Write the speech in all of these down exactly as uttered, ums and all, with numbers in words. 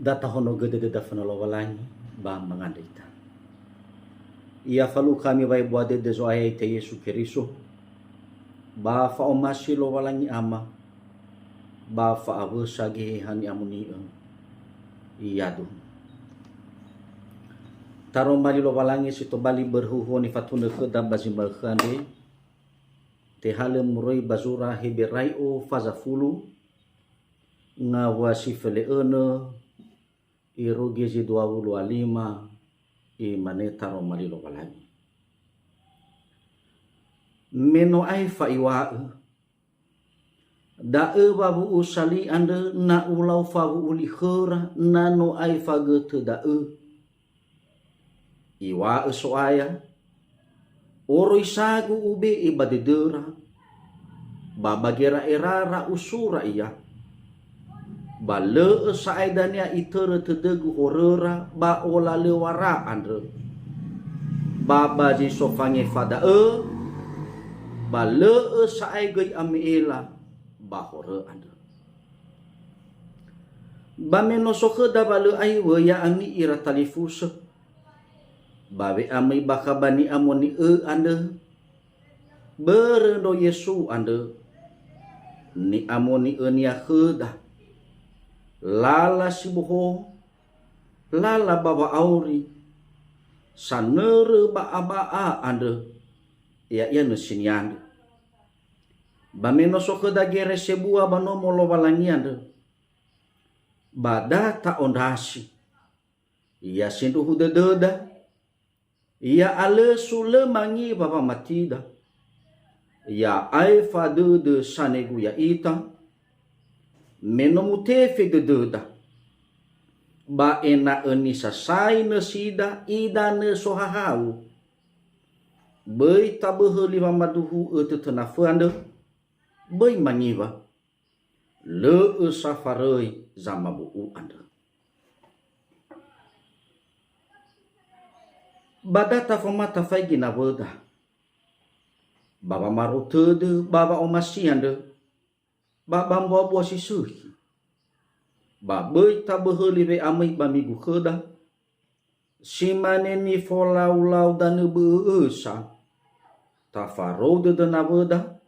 Da tahonogö dödöda fana Lowalangi ba mangandrö ita. Ya falukha ami wa'ebua dödö Zo'aya ita Yesu Keriso, ba fa'omasi Lowalangi Ama, ba fa'awösa Geheha Ni'amoni'ö. Yaduhu. Taroma li Lowalangi si tobali börö huhuo nifatunö khöda ba zi ma'ökhö andre, tehalö moroi ba zura Heberai'o faza fulu, ngawua si fele'önö, irugi zi dua wulu a lima, imane taroma li Lowalangi. Me no aefa iŵa'ö, da'ö wawu'usa li andrö na ulau fawu'u li khöra na no aefa götö da'ö. Iŵa'ö So'aya, oroisagu ube'e ba dödöra, ba ba gera'erara usura ia. Ba lö'ö sa'ae dania itörö tödögu horöra ba olalöŵara andrö. Ba ba zi so fangefa da'ö, ba lö'ö sa'ae göi ame'ela ba horö andrö. Ba me no so khöda wa lö aiwö ya'ami ira talifusö, ba we'amöi bakha ba ni'amoni'ö andrö, börö ndro Yesu andrö, ni'amoni'önia khöda, lala si bohou, lala ba wa'auri, sanörö ba'aba'a andrö, ya'ia nösi niandrö. Ba me no so khöda gere sebua ba nomo Lowalangi andrö, ba da ta'ondrasi. Ya sindruhu dödöda, ya'alösu lö mangiwa wamatida. Ya aefa dödö sanegu ya'ita, me no mutefe dödöda. Ba ena'ö nisasai nösida idanö sohahau. Böi taböhöli wamaduhu'ö tötönafö andrö, böi mangiwa. Lö'ö safaröi zamabu'u andrö. Ba da tafoma tafaigi nawöda, ba wamaro tödö, ba wa'omasi andrö, ba ba mbuabua si sökhi. Ba böi taböhöli we'amöi ba migu khöda, si mane nifolaulau danö bö'ö ösa, tafarou dödö nawöda,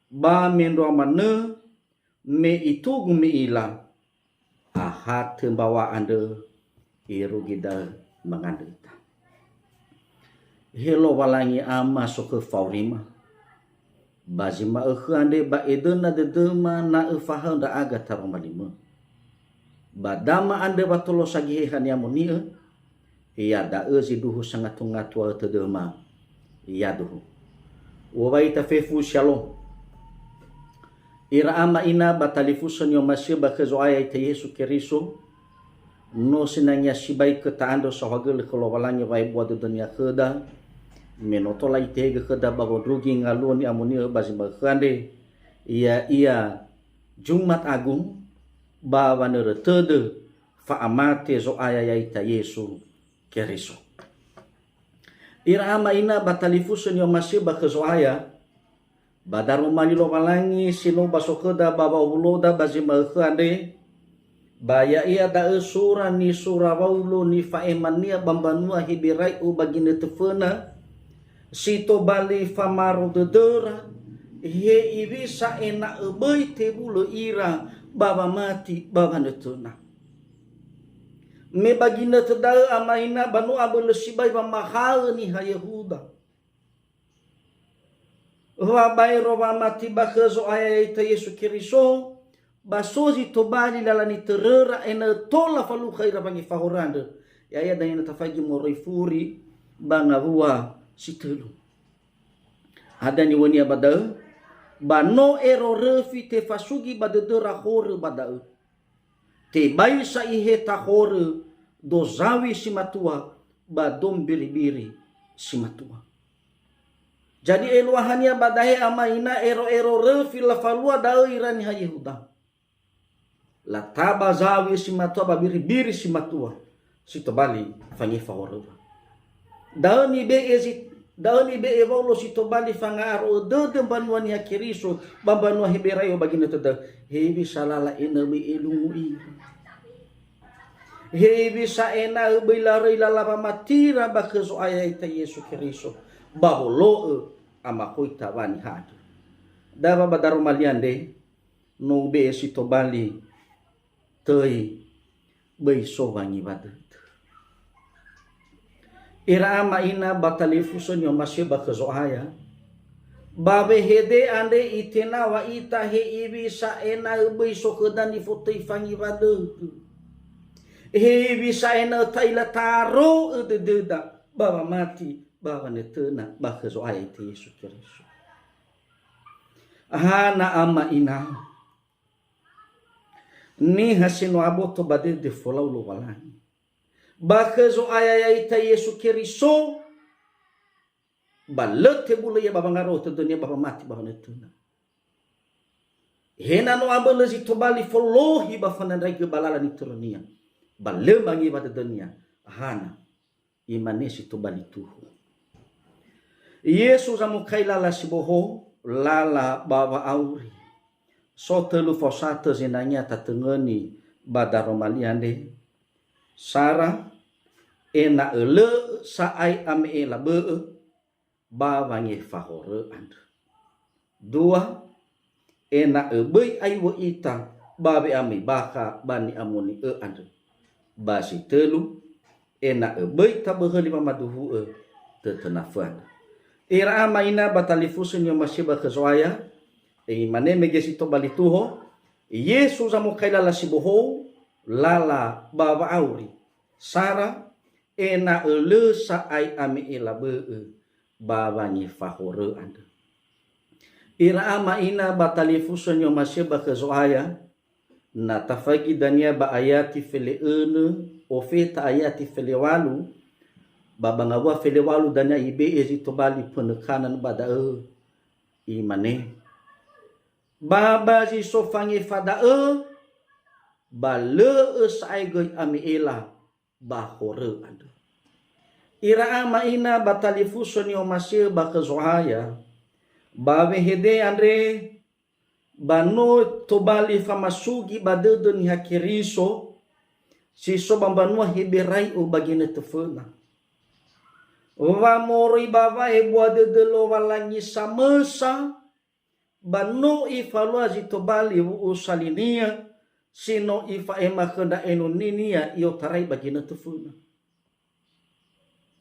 ba mendrua manö me itugu me ila, ahatö mbaŵa andrö irugi da'ö mangandrö ita. He Lowalangi Ama sokhö faorima, ba zi ma'ökhö andre ba edöna dödöma na öfahaö ndra'aga taroma limö. Ba dama andrö wa tolosa Geheha Ni'amoni'ö, iada'ö zindruhu sangatungatua tödöma. Yaduhu. Uŵa'ö ita fefu shalom. Ira ama ina ba talifusö ni'omasi'ö ba khö Zo'aya ita Yesu Keriso, no sinangea sibai khöda andrö saohagölö khö Lowalangi wa'ebua dödönia khöda, me no tola itehegö khöda ba wondrugi ngaluo ni'amoni'ö ba zi ma'ökhö andre, ya'ia Jumat Agung, ba wanörö tödö fa'amate Zo'aya ya'ita Yesu Keriso. Ira ama ina ba talifusö ni'omasi'ö ba khö Zo'aya, ba daroma li Lowalangi si no ba so khöda ba wa'owuloda ba zi ma'ökhö andre, ba ya'ia da'ö sura nisura Waulo nifa'emania ba mbanua Heberai'o ba ginötö föna, si tobali famaro dödöra, he iwisa ena'ö böi tebulö ira ba wamati ba wanötöna. Me ba ginötö da'ö ama ina ba no abölö sibai wamahaö niha Yehuda. Wa baero wamati ba khö Zo'aya ya'ita Yesu Keriso, ba so zi tobali lala nitöröra ena'ö tola falukha ira wangefa horö andrö. Ya'ia dania na tafaigi moroi furi ba ngawua si tölu. Hadia niŵa'önia ba da'ö? Ba no ero röfi tefasugi ba dödöra horö ba da'ö. Tebai sa iheta horö do zaw̃i si matua ba do mbiribiri si matua. Jadi eluahania ba da'e ama ina ero-ero röfi lafalua da'ö ira niha Yehuda. Lataba zaw̃i si matua ba biribiri si matua si tobali fangefa horöra. Da'ö nibe'e zi, da'ö nibe'e Waulo si tobali fanga'aro'ö dödö mbanua Niha Keriso ba mbanua Heberai'o ba ginötö da'ö. Hewisa lala ena'ö böi elungu ira. Hewisa ena'ö böi laröi lala wamatira ba khö Zo'aya ya'ita Yesu Keriso, ba wolo'ö amakhoita waniha andrö. Dawa ba daroma li andre, no ube'e si tobali, töi, böi so wangiwa dödö. Ira ama ina ba talifusö ni'omasi'ö ba khö Zo'aya, ba wehede andre itenaw̃a ita hewisa ena'ö böi so khöda nifotöi fangiwa dödö. Hewisa ena'ö ta'ila taro'ö dödöda ba wamati ba wanötöna ba khö Zo'aya ya'ita Yesu Keriso. Hana ama ina, niha si no aboto ba dödö folau Lowalangi ba khö Zo'aya ya'ita Yesu Keriso, ba lö tebulö ia ba wangara'ö tödönia ba wamati ba wanötöna. He na no abölö zi tobali folohi ba fanandraigö ba lala nitörönia, ba lö mangiwa dödönia, hana, imane si tobali tuho. Yesu zamokai lala si bohou, lala ba wa'auri. So tölu faosatö zinangea tatöngöni ba daroma li andre. Sara, ena'ö lö sa'ae ame'ela bö'ö ba wangefa horö andrö. Dua, ena'ö böi aiw̃ö ita ba we'amöi bakha ba ni'amoni'ö andrö. Ba si tölu, ena'ö böi taböhöli wamaduhu'ö tötönafö andrö. Ira ama ina ba talifusö ni'omasi'ö ba khö Zo'aya, imane mege si tobali tuho, Yesu zamokai lala si bohou, lala ba wa'auri. Sara, ena'ö lö sa'ae ame'ela bö'ö ba wangefa horö andrö. Ira ama ina ba talifusö ni'omasi'ö ba khö Zo'aya, na tafaigi dania ba ayati fele'önö, ofeta ayati felewalu, ba ba ngawua felewalu dania ibe'e zi tobali pönökanan ba da'ö, imane, ba ba zi so fangefa da'ö, ba lö'ö sa'ae göi ame'ela ba horö andrö. Ira ama ina ba talifusö ni'omasi'ö ba khö Zo'aya, ba wehede andre, ba no tobali famasugi ba dödö Niha Keriso si so ba mbanua Heberai'o ba ginötö föna. Wa moroi ba wa'ebua dödö Lowalangi samösa, ba no ifalua zi tobali wu'usa linia, si no ifa'ema khö ndra enoninia i'otarai ba ginötö föna.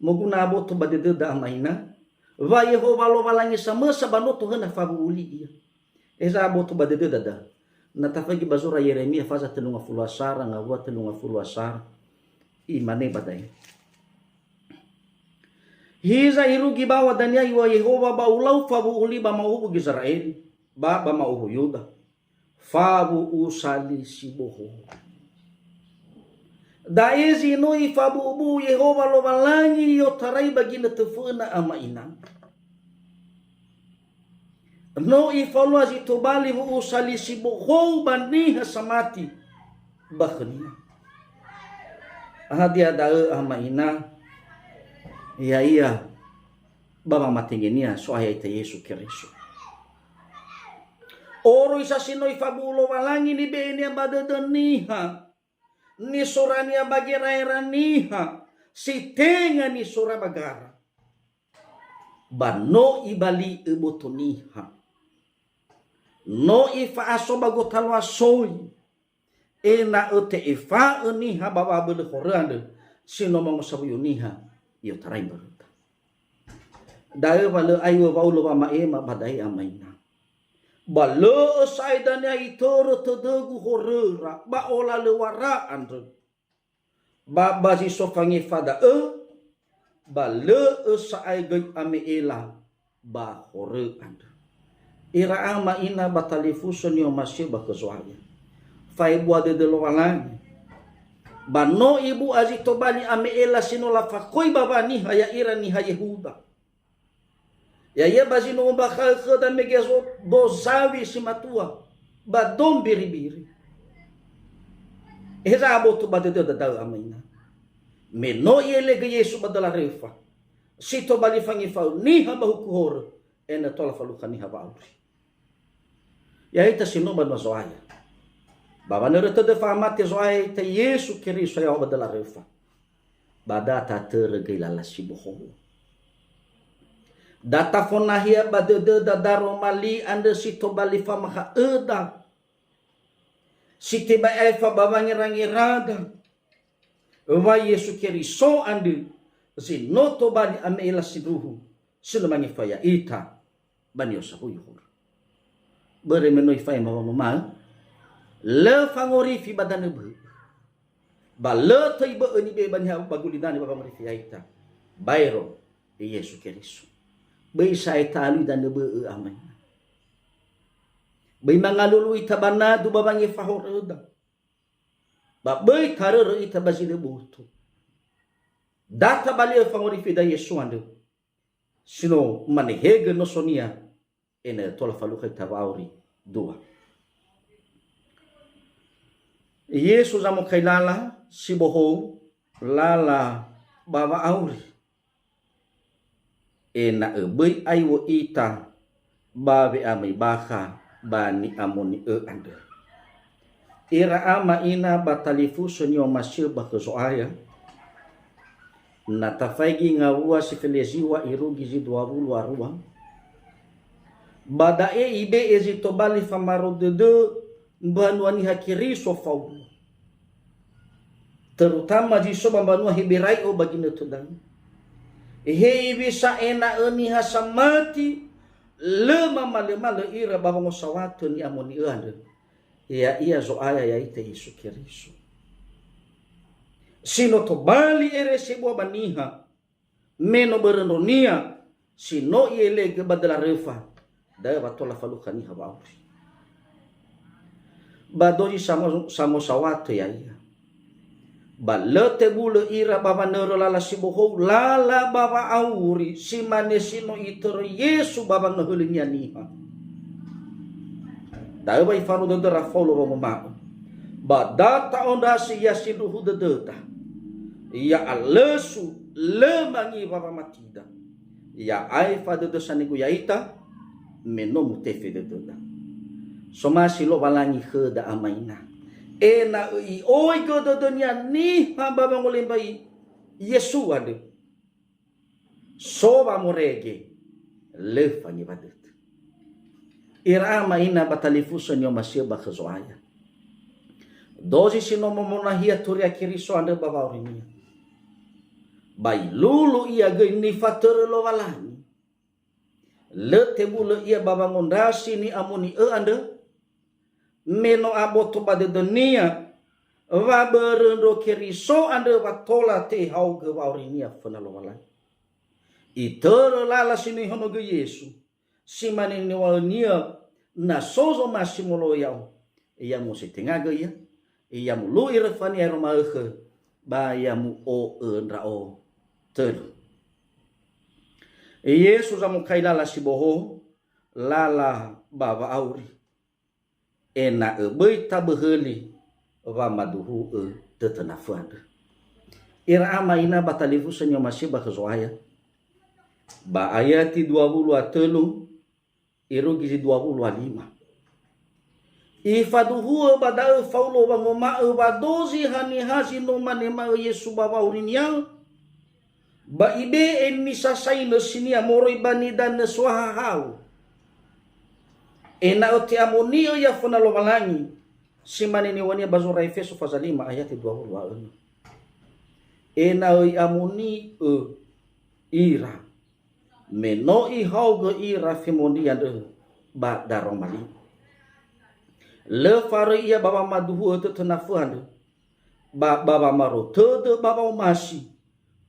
Moguna aboto ba dödöda ama ina, wa Yehowa Lowalangi samösa ba no tohöna fawu'u li ia. Heza aboto ba dödöda da. Na tafaigi ba zura Yeremia faza tölu ngafulu asara, ngawua tölu ngafulu asara. Imane ba da'e. Hiza irugi bawa dania iŵa'ö Yehowa ba ulau fawu'u li ba ma'uwu Gizera'eli, ba ba ma'uwu Yuda. Fawu'usa li si bohou. Da'e zi no ifabu'ubu'u Yehowa Lowalangi i'otarai ba ginötö föna ama ina. No ifalua zi tobali wu'usa li si bohou ba niha samati ba khönia. Hadia da'ö ama ina? Ya'ia ba wamatengenia So'aya ita Yesu Keriso. Oroisa si no ifabu'u Lowalangi nibe'enia ba dödö niha, nisorania ba gera'era niha, si tenga nisora ba gara. Ba no ibali'ö boto niha. No ifa'aso ba gotalua soi, ena'ö te'efa'ö niha ba wa'abölö horö andrö si no mangosawuyu niha i'otarai mböröta. Da'ö wa lö aiŵö Waulo wama'ema ba da'e ama ina. Ba lö'ö sa'ae dania itörö tödögu horöra ba olalöŵara andrö. Ba ba zi so fangefa da'ö, ba lö'ö sa'ae göi ame'ela ba horö andrö. Ira ama ina ba talifusö ni'omasi'ö ba khö Zo'aya. Fa'ebua dödö Lowalangi. Ba no ibu'a zi tobali ame'ela si no lafakhoi ba waniha, ya'ira niha Yehuda. Ya'ia ba zi no ombakha'ö khöda mege so dozawi si matua ba do mbiribiri. Heza aboto ba dödöda da'ö ama ina? Me no i'elegö Yesu ba döla röfa, si tobali fangefa'ö niha ba huku horö, ena'ö tola falukha niha wa'auri. Ya'ita si no banua Zo'aya. Ba wanörö tödö fa'amate Zo'aya ya'ita Yesu Keriso ya'o ba döla röfa. Ba da tatörö göi lala si bohou. Da tafonahia ba dödöda daroma li andrö si tobali famahaöda, si tebai aefa ba wangerangerada, wa Yesu Keriso andrö zi no tobali ame'e lasindruhu, si no mangefa ya'ita ba ni'osawuyu horö. Börö me no ifaema wanguma'ö, lö fangorifi ba danö bö'ö. Ba lö töi bö'ö nibe'e ba niha ba gulidanö ba wangorifi ya'ita. Baero Yesu Keriso. Böi sa'ae ta'alui danö bö'ö, ama ina. Böi mangalulu ita ba nadu ba wangefa horöda. Ba böi tarörö ita ba zi lö boto. Da tabali'ö fangorifi da Yesu andrö, si no manehegö nosonia, ena'ö tola falukha ita wa'auri. Dua. Yesu zamokai lala si bohou, lala ba wa'auri, ena'ö böi aiw̃ö ita ba we'amöi bakha ba ni'amoni'ö andrö. Ira ama ina ba talifusö ni'omasi'ö ba khö Zo'aya, na tafaigi ngawua si feleziwa irugi zi dua wulu a rua, ba da'e ibe'e zi tobali famaro dödö mbanua Niha Keriso faulo. Terutama zi so ba mbanua Heberai'o ba ginötö da'ö. Hewisa ena'ö niha samati lö mamalömalö ira ba wangosawatö ni'amoni'ö andrö, ya'ia Zo'aya ya'ita Yesu Keriso. Si no tobali ere sebua ba niha, me no börö ndronia si no i'elegö ba döla röfa, da'ö wa tola falukha niha wa'auri. Ba dozi samo-, samosawatö ya'ia. Ba lö tebulö ira ba wanörö lala si bohou, lala ba wa'auri, si mane si no itörö Yesu ba wangahölönia niha. Da'ö wa ifaro dödöra Faulo wanguma'ö, ba da ta'ondrasi ya sindruhu dödöda, ya alösu lö mangiwa wamatida, ya aefa dödö sanegu ya'ita, me no mutefe dödöda. Somasi Lowalangi khöda ama ina, ena'ö i'oigö dödönia niha ba wangolembai Yesu andrö. So wamorege, lö fangiwa dödö. Ira ama ina ba talifusö ni'omasi'ö ba khö Zo'aya. Dozi si no momonahia turia Keriso andrö ba wa'aurinia. Ba ilulu ia göi nifatörö Lowalangi. Lö tebulö ia ba wangondrasi ni'amoni'ö andrö, me no aboto ba dödönia, wa börö ndro Keriso andrö wa tola tehaogö wa'aurinia föna Lowalangi. Itörö lala si no ihonogö Yesu, si mane niŵa'önia, "Na so zomasi moloi ya'o, ya musetengagö ia, ya mulu'i röfania ero ma'ökhö, ba ya mu'o'ö ndra'o." Tölu. Yesu zamokai lala si bohou, lala ba wa'auri, ena'ö böi taböhöli wamaduhu'ö tötö nafö andrö. Ira ama ina ba talifusö ni'omasi'ö ba khö Zo'aya, ba ayati dua wulu a tölu irugi zi dua wulu a lima. Ifaduhu'ö ba da'ö Faulo wangoma'ö wa dozi haniha zi no manema'ö Yesu ba wa'aurinia, ba ibe'e nisasainö sinia moroi ba nidanö sohahau, ena'ö te'amoni'ö ia föna Lowalangi, si mane niŵa'önia ba zura Efeso faza lima ayati dua wulu a önö. Ena'ö i'amoni'ö ira, me no ihaogö ira femonia andrö ba daroma li. Lö faröi ia ba wamaduhu'ö tötö nafö andrö, ba, ba wamaro tödö ba wa'omasi,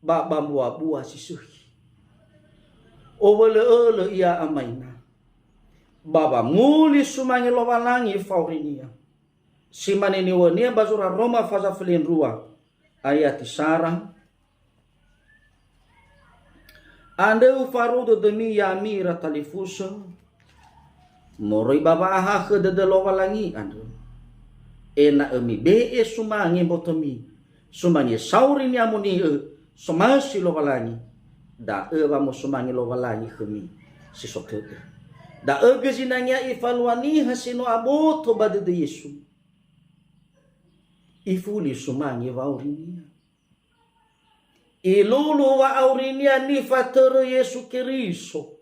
ba, ba mbuabua si sökhi. Owölö'ölö ia ama ina, ba wamuli sumange Lowalangi fa'aurinia. Si mane niŵa'önia ba zura Roma faza felendrua, ayati sara, "Andrö ufarou dödömi ya'ami ira talifusö, moroi ba wa'ahakhö dödö Lowalangi andrö, ena'ö mibe'e sumange mbotomi, sumange sauri ni'amoni'ö somasi Lowalangi, da'ö wa mosumange Lowalangi khömi si so tödö. Da'ö göi zinangea ifalua niha si no aboto ba dödö Yesu." Ifuli sumange wa'aurinia. Ilulu wa'aurinia nifatörö Yesu Keriso.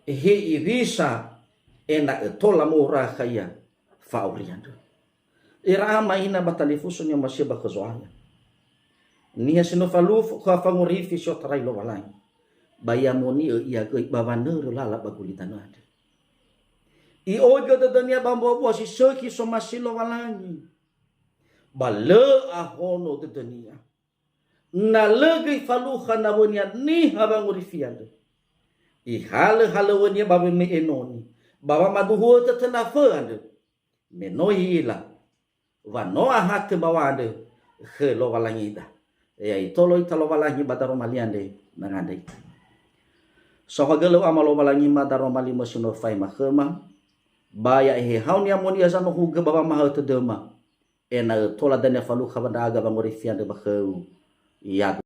He iwisa ena'ö tola morakha ia fa'auri andrö. Ira ama ina ba talifusö ni'omasi'ö ba khö Zo'aya. Niha si no falufu khö fangorifi si otarai Lowalangi. Ba ia moni'ö ia göi ba wanörö lala ba gulidanö andrö. I'oigö dödönia ba mbuabua si sökhi somasi Lowalangi. Ba lö ahono dödönia. Na lö göi falukha nawönia niha wangorifi andrö. Ihalöhalöwönia ba weme'e enoni, ba wamaduhu'ö tötönafö andrö. Me no i'ila, wa no ahatö mbaŵa andrö khö Lowalangida. Ya itolo ita Lowalangi ba daroma li andre, na ngandrö ita. Saohagölö Ama Lowalangima daroma li mösi no faema khöma, ba ya ehehaonia moni'ö zanohugö ba wamahaö tödöma, ena'ö tola dania falukha ba ndra'aga wangorifi andrö ba khöu, ya